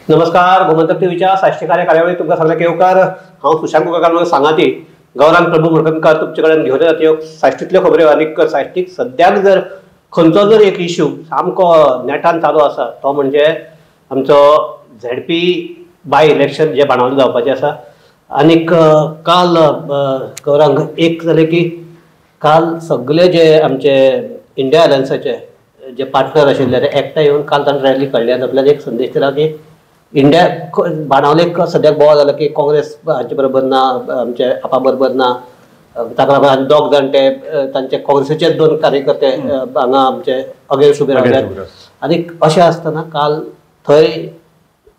नमस्कार, गोमंतक टीव्हीच्या साश्टी कार्यावळीत तुमकां सगळ्यांक येवकार. हांव सुशांत कुंकळकार सांगाती गौरांग प्रभू मडकणकार तुमचे कडेन घेवन येता त्यो साश्टींतल्यो खबऱ्यो. आनीक साश्टीक सद्याक जर खंयचो जर एक इश्यू सामको नेटान चालू आसा तो म्हणजे आमचो झेडपी बाय इलेक्शन जे बाणावले जावपाचें आसा. आनीक काल गौरांग एक जालें की काल सगळे जे आमचे इंडिया अलायन्साचे जे पार्टनर आशिल्ले ते एकठांय येवन काल तांणी रॅली काडली आनी आपल्याक एक संदेश दिला की इंडिया बाणावलेक सद्याक बोवाळ जाला की काँग्रेस हांचे बरोबर ना, आमचे आपा बरोबर ना. ताका लागून आनी दोग जाण ते तांचे काँग्रेसीचे दोन कार्यकर्ते हांगा आमचे अगेन्स्ट उबे रावल्यात. आनी अशें आसतना काल थंय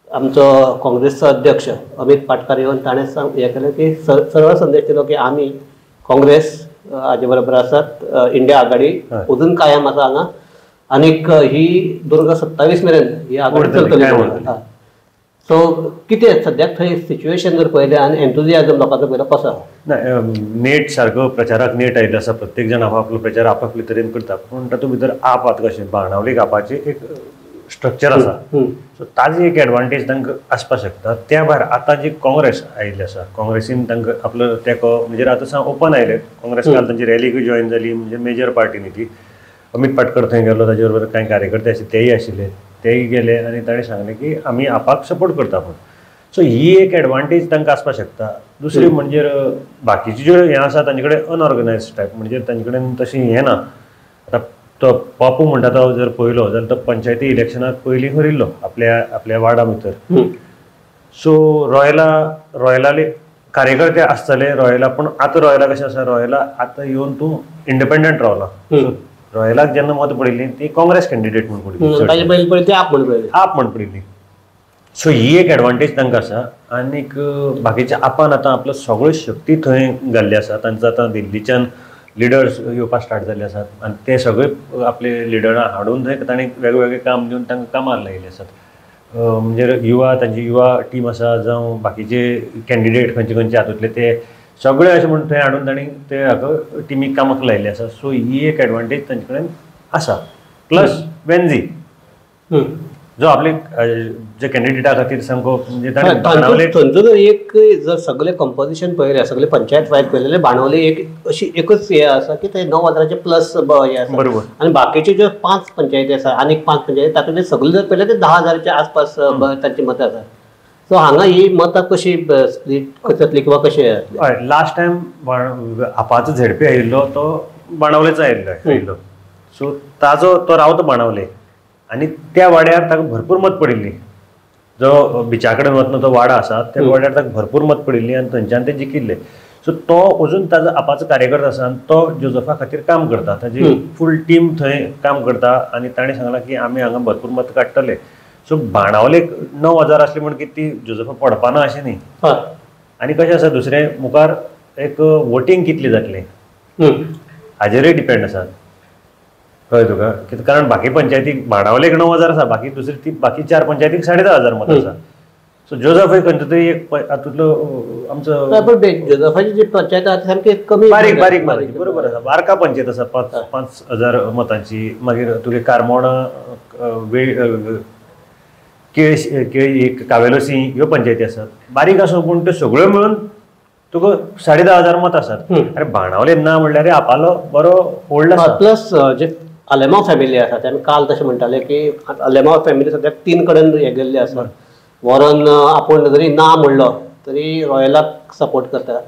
आमचो काँग्रेसचो अध्यक्ष अमित पाटकार येवन ताणें हें केलें की सरळ संदेश दिलो की आमी काँग्रेस हाजे बरोबर आसात, इंडिया आघाडी अजून कायम आसा हांगा आनीक ही 2027 मेरेन ही आघाडी चलतली. सो कितें सद्याक थंय सिच्युएशन जर पळयलें आनी एन्थुजियाजम लोकांचो पळयलो कसो आसा? ना, नेट सारको प्रचाराक नेट आयिल्लो आसा. प्रत्येक जाण आपआपलो प्रचार आपआपले तरेन करता, पूण तातूंत भितर आप आतां कशें बाणावलीक आपाचें एक स्ट्रक्चर आसा, सो ताजी एक एडवांटेज तांकां आसपाक शकता. त्या भायर आतां जी काँग्रेस आयिल्ली आसा, काँग्रेसीन तांकां आपलो तेंको म्हणजे आतां सामको ओपन आयले. काँग्रेस काल तांची रॅलीकूय जॉयन जाली, म्हणजे मेजर पार्टी न्ही ती. अमित पाटकर थंय गेलो, ताजे बरोबर कांय कार्यकर्ते आशिल्ले तेय आशिल्ले, तेय गेले आनी ताणें सांगलें की आमी आपाक सपोर्ट करता म्हूण. सो ही एक एडवांटेज तांकां आसपाक शकता. दुसरी म्हणजे बाकीचे ज्यो हें आसा तांचे कडेन अनऑर्गनायज टायप, म्हणजे तांचे कडेन तशें हें ना. आतां तो पापू म्हणटा तो जर पळयलो जाल्यार तो पंचायती इलेक्शनाक पयलीं हरिल्लो आपल्या आपल्या वार्डा भितर. सो रॉयला रॉयलाले कार्यकर्ते आसतले रॉयला, पूण आतां रॉयला कशें आसा, रॉयला आतां येवन तूं इंडिपेंडंट रावला. रॉयलाक जेन्ना मत पडिल्ली ती काँग्रेस कॅन्डिडेट म्हूण पडिल्ली, आप म्हूण पडिल्ली. सो ही एक एडवांटेज तांकां आसा. आनीक बाकीच्या आपान आतां आपलो सगळ्यो शक्ती थंय घाल्ली आसा. तांचो आतां दिल्लीच्यान लिडर्स येवपाक स्टार्ट जाल्ले आसात आनी ते सगळे आपले लिडरां हाडून थंय तांणी वेगवेगळे काम दिवन तांकां कामार लायिल्ले आसात. म्हणजे युवा तांची युवा टीम आसा, जावं बाकीचे कॅन्डिडेट खंयचे खंयचे हातूंतले ते सगळे अशें म्हूण थंय हाडून तांणी ते हाका टिमीक कामाक लायिल्ले आसा. सो ही एक एडवांटेज तांचे कडेन आसा. प्लस वेन्जी जो आपले जे कॅन्डिडेटा खातीर सामको म्हणजे ताणें थंयचो जर एक जर सगळे कंपोजिशन पळयलें, सगळे पंचायत वायज पळयलें, बाणावली एक अशी एकच हें आसा की थंय 9,000 प्लस हें आसा, बरोबर. आनी बाकीच्यो ज्यो 5 पंचायती आसा आनीक 5 पंचायती तातूंतले सगळे जर पळयले ते 10,000 आसपास तांची मतां आसा. सो हांगा ही मतां कशी स्प्लीट जातली किंवा कशी? हय, लास्ट टायम आपाचो झेडपी आयिल्लो तो बाणावलेचो आयिल्लो. सो ताजो तो रावता बाणावले आनी त्या वाड्यार ताका भरपूर मत पडिल्ली. जो बिचा कडेन वतना तो वाडो आसा त्या वाड्यार ताका भरपूर मत पडिल्ली आनी थंयच्यान ते जिखिल्ले. सो तो अजून ताजो आपाचो कार्यकर्ता आसा आनी तो जोजफा खातीर काम करता, ताजी फूल टीम थंय काम करता आनी ताणें सांगलां की आमी हांगा भरपूर मत काडटले. सो बाणावलेक 9,000 आसली म्हण की ती जोजफा पडपाना अशें न्ही. आनी कशें आसा, दुसरें मुखार एक वोटींग कितली जातली हाजेरूय डिपेंड आसा, कळ्ळें तुका? कारण बाकी पंचायतीक बाणावलेक 9,000 आसा, बाकी दुसरी ती बाकी 4 पंचायतीक 10,500 मत आसा. सो जोजफ खंयचो तरी एक हातूंतलो आमचो जोजफाची जी पंचायत आसा सामकी कमी, बारीक बारीक बारीक, बरोबर आसा. बारका पंचायत आसा 5,000 मतांची. मागीर तुगे कारमोणा, केळी, कावेलोसी ह्यो पंचायती आसात. बारीक आसूं पूण त्यो सगळ्यो मेळून तुका 10,500 मत आसात. अरे बाणावले ना म्हणल्यार आपालो बरो होल्ड आसा. प्लस जे आलेमाव फॅमिली आसा ते आमी काल तशें म्हणटाले की आलेमाव फॅमिली सद्याक 3 कडेन हे गेल्ले आसा. वॉरन आपूण जरी ना म्हणलो तरी रॉयलाक सपोर्ट करता.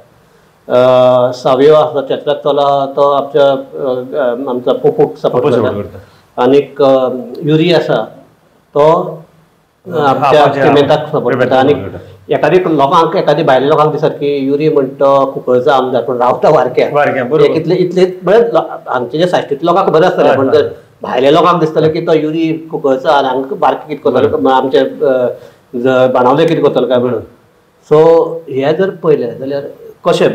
सावियो आसा चेत्राक चला तो आमच्या आमचो पोपूक सपोर्ट करता. आनीक युरी आसा तो आमच्या पिमेंताक सपोर्ट करता. आनी एखादी लोकांक एखादी भायल्या लोकांक दिसत की युरी म्हणटा कुंकळचो आमदार पूण रावता वारक्या, इतले इतले म्हळ्यार आमचे जे साश्टींतल्या लोकांक बरें आसतलें, पूण जर भायल्या लोकांक दिसतलें की तो युरी कुंकळचो आनी हांगा बारके कितें करतलो, आमचे बाणावले कितें करतलो काय म्हणून. सो हें जर पळयलें जाल्यार कशें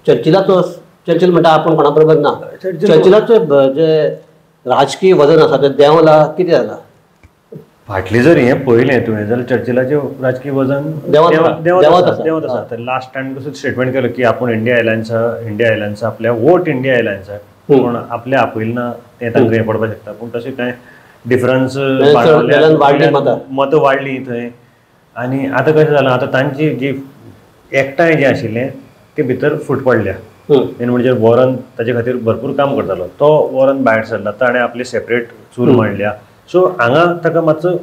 चर्चिलाचो, चर्चिल म्हणटा आपूण कोणा बरोबर ना, चर्चिलाचो जे राजकीय वजन आसा तें देंवलां कितें जालां? फाटली जर हें पळयलें तुवें जाल्यार चर्चिलाचें राजकीय वजन देंवत आसा. तर लास्ट टायम कसो स्टेटमेंट केलो की आपूण इंडिया अलायन्सा आपल्या वोट इंडिया अलायन्साक, पूण आपल्या आपयलें ना तें तांकां हें पडपाक शकता. पूण तशें कांय डिफरन्स मतां वाडलीं थंय. आनी आतां कशें जालां, आतां तांची जी एकठांय जें आशिल्लें ते भितर फूट पडल्या. मेन म्हणजे वॉरन ताजे खातीर भरपूर काम करतालो, तो वॉरन भायर सरला, ताणें आपली सेपरेट चूल मांडल्या. सो हांगा ताका मातसो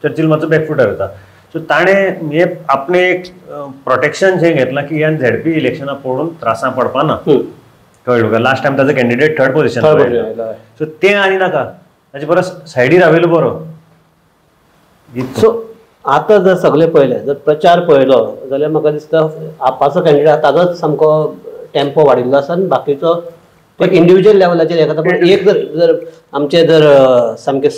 चर्चिल मातसो बॅकफुटार वता. सो ताणें हे आपणें एक प्रोटेक्शन जें घेतलां की ह्यान झेडपी इलेक्शनां पडून त्रासां पडपा ना, कळ्ळें तुका. लास्ट टायम ताजो कॅन्डिडेट थर्ड पोझिशन, सो तें आनी नाका, ताजे परस सायडीर राविल्लो बरो. सो आतां जर सगळें पळयलें, जर प्रचार पळयलो जाल्यार म्हाका दिसता आपाचो कॅन्डिडेट ताजोच सामको टेम्पो वाडिल्लो आसा आनी बाकीचो एक इंडिविज्युअल लेवलाचेर हें करता. पूण एक जर जर आमचे जर सामके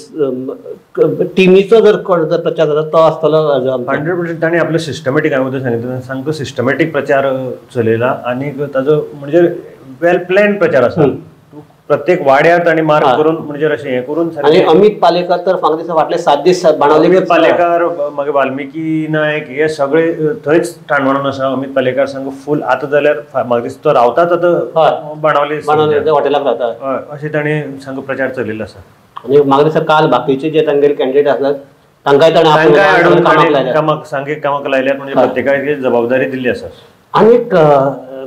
टिमीचो जर कोण जर प्रचार जाता तो आसतलो 100%. ताणें आपलो सिस्टमॅटीक, हांवें वयर सांगितलें, सामको सिस्टमॅटीक प्रचार चलयला आनी ताजो म्हणजे वेल प्लॅन प्रचार आसा. प्रत्येक वाड्यार ताणें मार्क करून म्हणजे अशें हें करून. आनी अमित पालेकर तर म्हाका दिसता फाटले 7 दीस बाणावली अमित पालेकर, मागीर वाल्मिकी नायक, हे सगळे थंयच ठाणवणान आसा. अमित पालेकर सामको फूल आतां जाल्यार म्हाका दिसता तो रावताच आतां बाणावली बाणावली हॉटेलाक रावता, अशें ताणें सामको प्रचार चलयल्लो आसा. आनी म्हाका दिसता काल बाकीचे जे तांगेले कॅन्डिडेट आसतात तांकांय ताणें हाडून कामाक सामके कामाक लायल्यात, म्हणजे प्रत्येकाक जबाबदारी दिल्ली आसा. आनी एक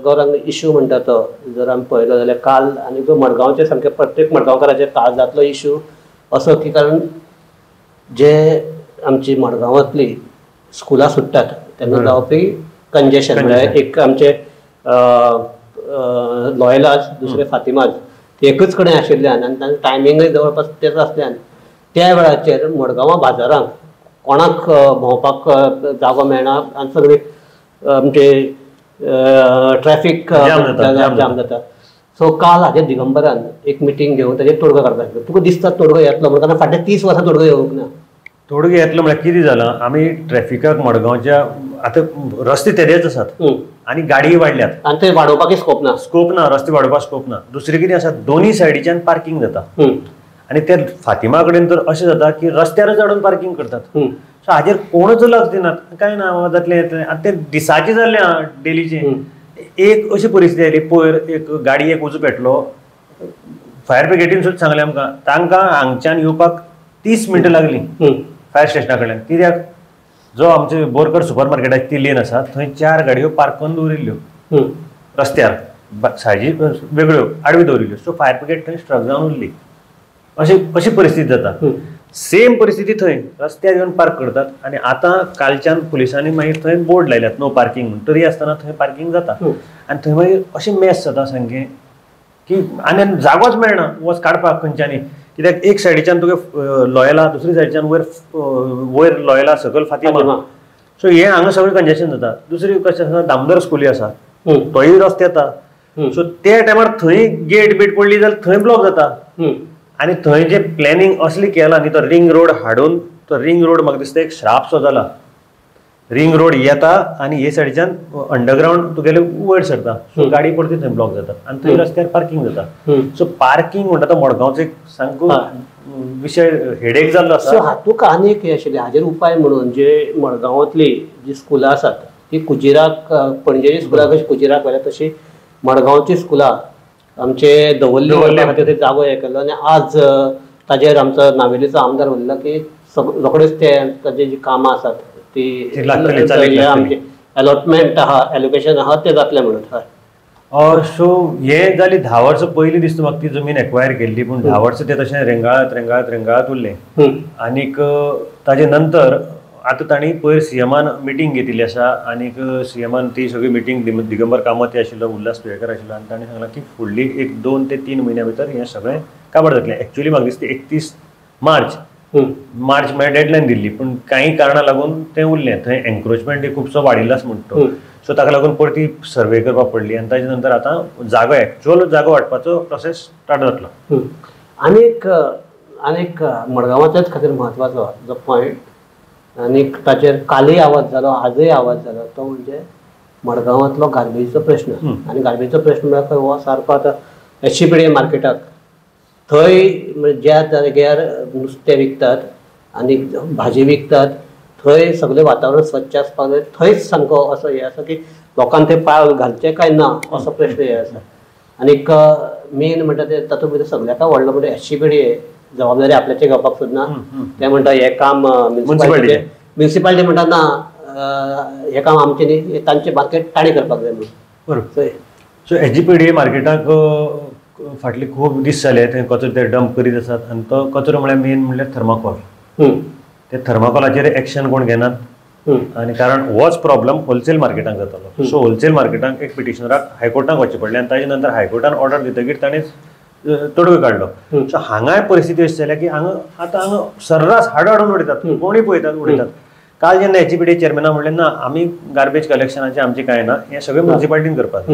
गौरांग इशू म्हणटा तो जर आमी पळयलो जाल्यार काल आनी जो मडगांवचे सामके प्रत्येक मडगांवकाराचे काळजांतलो इशू असो की, कारण जे आमची मडगांवांतली स्कुलां सुट्टात तेन्ना जावपी कंजेशन, म्हळ्यार एक आमचे लॉयलाज, दुसरे फातिमाज, ते एकच कडेन आशिल्ल्यान आनी तांचें टायमिंगय जवळपास तेच आसल्यान त्या वेळाचेर मडगांवां बाजारांत कोणाक भोंवपाक जागो मेळना आनी सगळी आमचे ट्रॅफिक जाम जाता. सो काल हाजेर दिगंबरान एक मिटींग घेवन ताजेर तोडगो काडपाक, तुका दिसता तोडगो येतलो म्हणून? कारण फाटले 30 वर्सां तोडगो येवंक ना. तोडगो येतलो म्हळ्यार कितें जालां, आमी ट्रॅफिकाक मडगांवच्या आतां रस्ते तेदेच आसात आनी गाडीय वाडल्यात आनी ते वाडोवपाकय स्कोप ना, स्कोप ना, रस्ते वाडोवपाक स्कोप ना. दुसरें कितें आसा, दोनूय सायडीच्यान पार्किंग जाता आनी ते फातिमा कडेन तर अशें जाता की रस्त्यारच हाडून पार्किंग करतात. सो हाजेर कोणूच लक्ष दिनात, कांय ना जातलें येतलें. आतां तें दिसाचें जाल्लें आं, डेलीचें. एक अशी परिस्थिती आयली, पयर एक गाडी एक उजो पेटलो, फायर ब्रिगेडीन सुद्दां सांगलें आमकां, तांकां हांगच्यान येवपाक 30 मिनटां लागलीं फायर स्टेशना कडल्यान. कित्याक, जो आमचे बोरकर सुपर मार्केटाची ती लेन आसा थंय 4 गाडयो पार्क करून दवरिल्ल्यो रस्त्यार, सायजी वेगळ्यो आडव्यो दवरिल्ल्यो. सो फायर ब्रिगेड थंय स्ट्रक जावन उरली. अशी अशी परिस्थिती जाता. सेम परिस्थिती थंय रस्त्यार येवन पार्क करतात आनी आतां कालच्यान पुलिसांनी मागीर थंय बोर्ड लायल्यात नो पार्किंग म्हूण, तरी आसतना थंय पार्किंग जाता आनी थंय मागीर अशें मेस जाता सामकें की आनी जागोच मेळना वच काडपाक खंयच्यांनी. कित्याक एक सायडीच्यान तुका लॉयला, दुसरी सायडीच्यान वयर वयर लॉयला, सकयल फातिमा. सो हें हांगा सगळें कंजेशन जाता. दुसरी कशें आसा, दामोदर स्कुली आसा, तोय रस्तो येता. सो त्या टायमार थंय गेट बीट पडली जाल्यार थंय ब्लॉक जाता. आनी थंय जे प्लॅनिंग असली केलां न्ही, तो रिंग रोड हाडून, तो रिंग रोड म्हाका दिसता एक श्राप सो जाला. रिंग रोड येता आनी हे सायडीच्यान अंडरग्रावंड तुगेले वयर सरता, सो गाडी परती थंय ब्लॉक जाता आनी थंय रस्त्यार पार्किंग जाता. सो पार्किंग म्हणटा तो मडगांवचो एक सामको विशय हेडेक जाल्लो आसा. सो हातूंत आनी एक हें आशिल्लें, हाजेर उपाय म्हणून जे मडगांवांतली जी स्कुलां आसात ती कुजिराक, पणजेची स्कुलां कशी कुजिराक व्हेल्या तशी मडगांवची स्कुलां आमचे दवर्ली व्हरपा खातीर ते जागो हे केल्लो. आनी आज ताजेर आमचो नावेलीचो आमदार उलयला की रोखडेच ते ताजी जी कामां आसात ती आमचे अलॉटमेंट आहा, एलोकेशन आहा, तें जातलें म्हणून. हय, सो हें जाली 10 वर्सां पयलीं दिसता म्हाका ती जमीन एक्वायर केल्ली, पूण 10 वर्सां तें तशें रेंगाळत रेंगाळत रेंगाळत उरलें. आनीक ताजे नंतर आतां तांणी पयर सीएमान मिटींग घेतिल्ली आसा आनीक सीएमान ती सगळी मिटींग दिगंबर कामत आशिल्लो, उल्हास तुयेकर आशिल्लो, आनी तांणी सांगलां की फुडली एक 2 ते 3 म्हयन्या भितर हें सगळें काबार जातलें. एक्चुअली म्हाका दिसता 31 मार्च मार्च म्हळ्यार डेडलायन दिल्ली, पूण कांय कारणां लागून तें उरलें. थंय एन्क्रोचमेंट खुबसो वाडिल्लो आसा म्हणटा तो, सो ताका लागून परती सर्वे करपाक पडली आनी ताजे नंतर आतां जागो एक्चुअल जागो वांटपाचो प्रोसेस स्टार्ट जातलो. आनीक आनीक मडगांवाच्याच खातीर म्हत्वाचो जो पॉयंट आनीक ताचेर कालय आवाज जालो, आजय आवाज जालो, तो म्हणजे मडगांवांतलो गार्बेजीचो प्रश्न. आनी गार्बेजीचो प्रश्न म्हळ्यार हो सारको आतां एससीपीडी मार्केटाक थंय म्हणजे ज्या जाग्यार नुस्तें विकतात आनी भाजी विकतात थंय सगळें वातावरण स्वच्छ आसपाक जाय. थंयच सामको असो हें आसा की लोकांक थंय पावल घालचें काय ना असो प्रश्न हे आसा. आनीक मेन म्हणटा ते तातूंत भितर सगळ्याक व्हडलो म्हणजे एससीपीडी जबाबदारी आपल्याचेर घेवपाक सोदना. ते म्हणटा हें काम म्युनिसिपालिटी, म्युनिसिपालिटी म्हणटा ना हें काम आमचें न्ही, तांचें मार्केट ताणें करपाक जाय म्हणून. बरोबर. सो एचजीपीडीए मार्केटाक फाटले खूब दीस जाले थंय कचरो ते डंप करीत आसात आनी तो कचरो म्हळ्यार मेन म्हणल्यार थर्माकोल. ते थर्माकोलाचेर एक्शन कोण घेनात आनी कारण होच प्रॉब्लम होलसेल मार्केटाक जातालो. सो होलसेल मार्केटाक एक पिटिशनराक हायकोर्टाक वचचें पडलें आनी ताजे नंतर हायकोर्टान ऑर्डर दितकीर ताणें तोडगो काडलो. सो हांगाय परिस्थिती अशी जाल्या की हांगा आतां हांगा सर्रास हाड हाडून उडयतात, कोणूय पळयतात उडयतात. काल जेन्ना एचजीपीडीए चेअरमॅनान म्हणलें ना आमी गार्बेज कलेक्शनाचें आमचें कांय ना, हें सगळें मुन्सिपाल्टीन करपाक.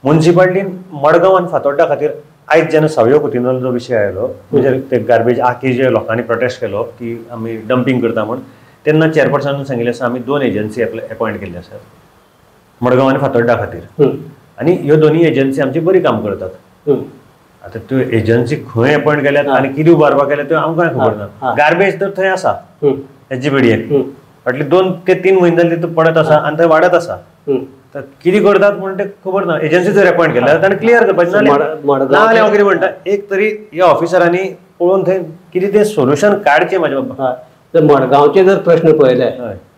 मुन्सिपाल्टीन मडगांव आनी फातोड्डा खातीर आयज जेन्ना सावयो कुतिन्हो जो विशय आयलो म्हणजे ते गार्बेज आकी जे लोकांनी प्रोटेस्ट केलो की आमी डंपींग करता म्हूण, तेन्ना चेअरपर्सनान सांगिल्लें आसा आमी 2 एजन्सी अपॉयंट केल्ले आसात मडगांव आनी फातोड्डा खातीर आनी ह्यो दोनूय एजन्सी आमची बरी काम करतात. आतां त्यो एजन्सी खंय अपॉयंट केल्यात आनी कितें उबारपाक केल्यात त्यो आमकां खबर ना. गार्बेज तर थंय आसा एचजीपीडीए फाटले 2 ते 3 म्हयने जाले तितून पडत आसा आनी थंय वाडत आसा. तर कितें करतात म्हूण तें खबर ना. एजन्सी जर अपॉयंट केल्या ताणें क्लियर करपाचें ना जाल्यार हांव कितें म्हणटा एक तरी ह्या ऑफिसरांनी पळोवन थंय कितें तें सोल्युशन काडचें म्हाज्या बाबा. जर मडगांवचे जर प्रश्न पळयले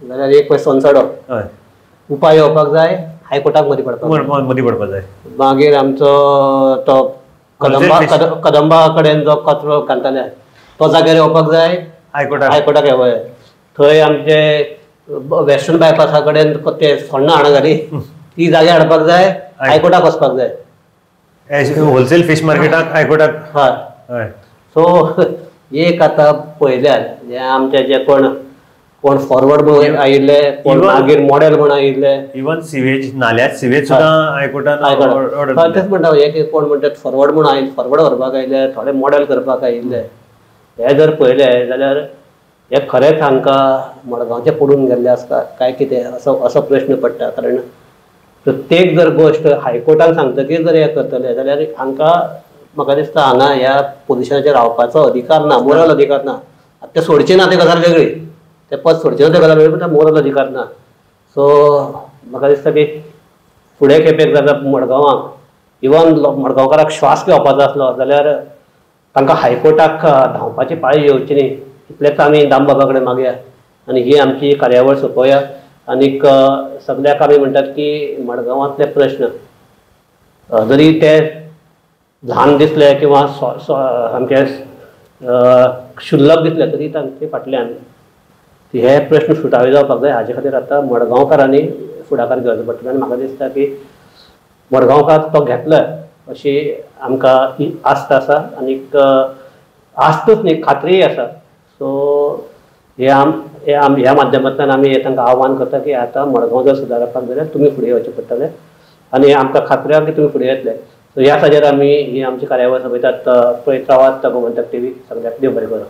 जाल्यार एक पळय सोनसडो उपाय येवपाक जाय, हायकोर्टाक मदीं पडपाक मदीं पडपाक जाय. मागीर आमचो तो कदंबा कदंबा कडेन जो कचरो घालताले तो जाग्यार येवपाक जाय, हायकोर्टाक येवपाक जाय. थंय आमचे वेस्टर्न बायपासा कडेन ते सोण्णां हाणा घाली ती जाग्यार हाडपाक जाय, हायकोर्टाक वचपाक जाय. होलसेल फीश मार्केटाक हायकोर्टाक. हय. सो एक आतां पळयल्यार जे आमचे जे कोण कोण फॉरवर्ड म्हणून आयिल्ले, कोण मागीर मॉडेल म्हूण आयिल्ले, इवन सिवेज नाल्यार सिवेज सुद्दां हायकोर्टान. तेच म्हणटा एक कोण म्हणटात फॉरवर्ड म्हूण आयिल्ले, फॉरवर्ड व्हरपाक आयिल्ले, थोडे मॉडेल करपाक आयिल्ले. हे जर पळयले जाल्यार हे खरेंच हांकां मडगांवचे पडून गेल्ले आसता काय कितें असो असो प्रश्न पडटा. कारण प्रत्येक जर गोश्ट हायकोर्टान सांगतकीर जर हें करतले जाल्यार हांकां म्हाका दिसता हांगा ह्या पोजिशनाचेर रावपाचो अधिकार ना, मोरल अधिकार ना. आतां ते सोडचे ना ते गजाल वेगळी, ते पद सोडचे ना ते गजाल वेगळी, पण मोरल अधिकार ना. सो म्हाका दिसता की फुडें खेपेक जाल्यार मडगांवाक इवन मडगांवकाराक श्वास घेवपाचो आसलो जाल्यार तांकां हायकोर्टाक धांवपाची पाळी येवची न्ही इतलेंच आमी दामबाबा कडेन मागया आनी ही आमची कार्यावळ सोंपोवया. आनीक सगल्याक आमी म्हणटात की मडगांवांतले प्रश्न जरी ते ल्हान दिसले किंवा सामके क्षुल्लक दिसले तरी तांचे फाटल्यान हे प्रश्न सुटावे जावपाक जाय. हाजे खातीर आतां मडगांवकारांनी फुडाकार घेवचो पडटलो आनी म्हाका दिसता की मडगांवकार तो घेतलो अशी आमकां आस्त आसा आनीक आस्तूच न्ही खात्रीय आसा. सो हे ह्या माध्यमांतल्यान आमी तांकां आव्हान करता की आतां मडगांव जर सुदारपाक जाल्यार तुमी फुडें येवचें पडटलें आनी आमकां खात्री आसा की तुमी फुडें येतले. सो ह्या साजेर आमी ही आमची कार्यावळ सोंपयतात. पळयत रावात गोमंतक टीव्ही. सगळ्याक देव बरें करूं.